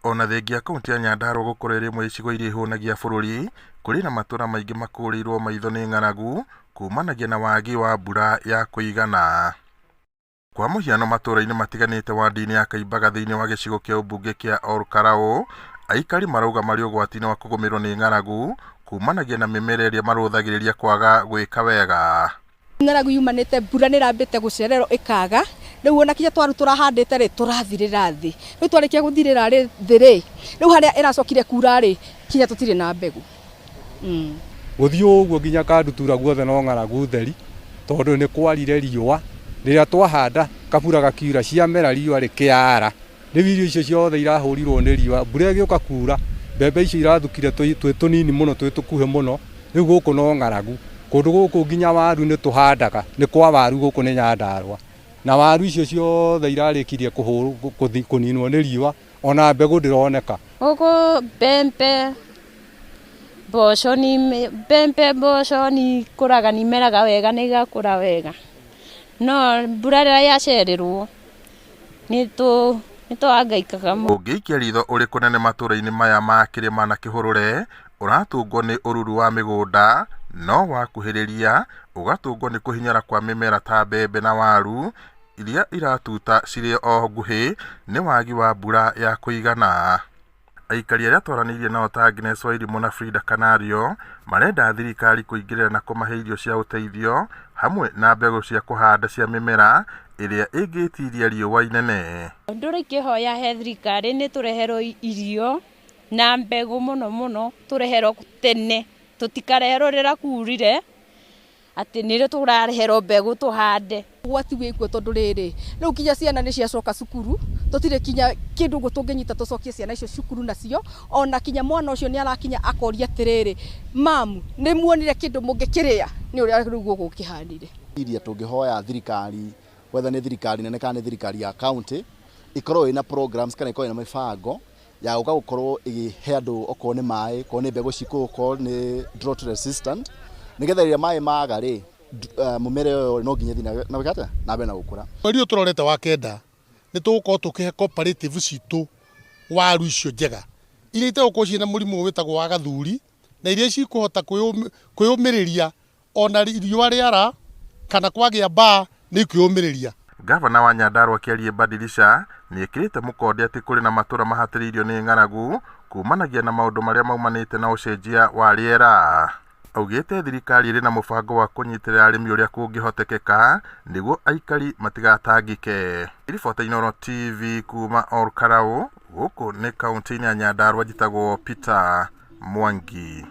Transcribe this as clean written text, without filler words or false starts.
Ona thengia kaũntĩ ya Nyandarua gũkorwo ĩrĩ ĩmwe ya icigo iria ihũnagia bũrũri, kũrĩ na matũra maingĩ makũrĩirwo maitho nĩ ng'aragu kumanagia na wagi wa mbura ya kũigana. Kwa mũhiano matũra-inĩ matiganĩte wandi-inĩ ya Kaimbaga thĩinĩ wa gĩcigo kĩa ũmbunge kĩa Ol Kalou, aikari marauga marĩ ũgwati-inĩ wa kũgũmĩrwo nĩ ng'aragu kumanagia na mĩmera ĩrĩa marũthagĩrĩria kwaga gwĩka wega. Ng'aragu yumanĩte mbura nĩ ĩrambĩte gũcererwo ĩkaga, rĩu ona kinya twaru tũrahandĩte rĩ, tũrathirĩra thĩ. Rĩu twarĩkia gũthirĩra thĩ rĩ, rĩu harĩa ĩracokire kura rĩ, kinya tũtirĩ na mbegũ. Gũthiĩ ũguo nginya Kandutura guothe no ng'aragu theri, tondũ nĩ kwarire riũa, rĩrĩa twahanda kabura gakiura ciamera riũa rĩkĩara, rĩu irio icio ciothe irahũrirwo nĩ riũa, mbura ĩgĩũka kura, mbembe icio irathukire twĩ tũnini mũno twĩ tũkuhĩ mũno, rĩu gũkũ no ng'aragu. Kũndũ gũkũ nginya waru nĩ tũhandaga, nĩ kwa waru gũkũ nĩ Nyandarũa, na waru icio ciothe irarĩkirie kũninwo nĩ riũa, ona mbegũ ndĩroneka. Gũkũ mbembe, mboco nĩ mbembe, mboco nĩ ikũraga nĩ imeraga wega na igakũra wega. No mbura rĩrĩa yacererwo nĩ tũhangaikaga mũno. Ũngĩikia ritho ũrĩ kũnene matũra-inĩ maya ma kĩrĩma na kĩhũrũre, ũratũngwo nĩ ũruru wa mĩgũnda, no wakuhĩrĩria ũgatũngwo nĩ kũhinyara kwa mĩmera ta mbembe na waru iria iratuta cirĩ o nguhĩ nĩ wagi wa mbura ya kũigana. Aikari arĩa twaranĩirie nao ta Agnes Wairimũ na Frida Kanario marenda thirikari kũingĩrĩra na kũmahe irio cia ũteithio hamwe na mbegũ cia kũhanda cia mĩmera ĩrĩa ĩngĩtiria riũa inene. Ũndũ ũrĩa ingĩhoya he thirikari nĩ tũreherwo irio na mbegũ mũno mũno tũreherwo tene, tũtikareherwo rĩrĩa kurire. Atĩ nĩrĩo tũrareherwo mbegũ tũhande. Ũgwati wĩkuo tondũ rĩrĩ, rĩu nginya ciana nĩ ciacoka cukuru, tũtirĩ kinya kĩndũ ũguo tũngĩnyita tũcokie ciana icio cukuru nacio, ona kinya mwana ũcio nĩ arakinya akoria atĩrĩrĩ, mamu nĩ muonire kĩndũ mũngĩkĩrĩa? Nĩ ũrĩa rĩu gũkũ gũkĩhanire. Iria tũngĩhoya thirikari, whether nĩ thirikari nene kana nĩ thirikari ya county, ikorwo ĩna programs kana ikorwo ĩna mĩbango ya gũka gũkorwo ĩkĩhe andũ okorwo nĩ maĩ, okorwo nĩ mbegũ cikũrwo nĩ drought resistant, nĩgetha rĩrĩa maĩ maga rĩ, mũmera ũyũ no nginya ĩthiĩ na gwĩka atĩa? Na mbere na gũkũra. Mweri ũyũ tũrorete wa kenda nĩ tũgũkorwo tũkĩhe cooperative citũ waru icio njega iria itegũkorwo ciĩna mũrimũ wĩtagwo wa gathuri na iria cikũhota kwĩyũmĩrĩria ona riũa rĩara kana kwagĩa mbaa nĩ ikwĩyũmĩrĩria. Gavana wa Nyandarua Kĩariĩ Badilisha nĩ ĩkĩrĩte mũkonde atĩ kũrĩ na matũra mahatĩrĩirio nĩ ng'aragu kumanagia na maũndũ marĩa maumanĩte na ũcenjia wa rĩera. Augĩte thirikari ĩrĩ na mũbango wa kũnyitĩrĩra arĩmi ũrĩa kũngĩhotekeka nĩguo aikari matigatangĩke. Ribota Inooro TV kuma Ol Kalou, gũkũ nĩ kaũntĩ-inĩ ya Nyandarua, njĩtagwo Peter Mwangi.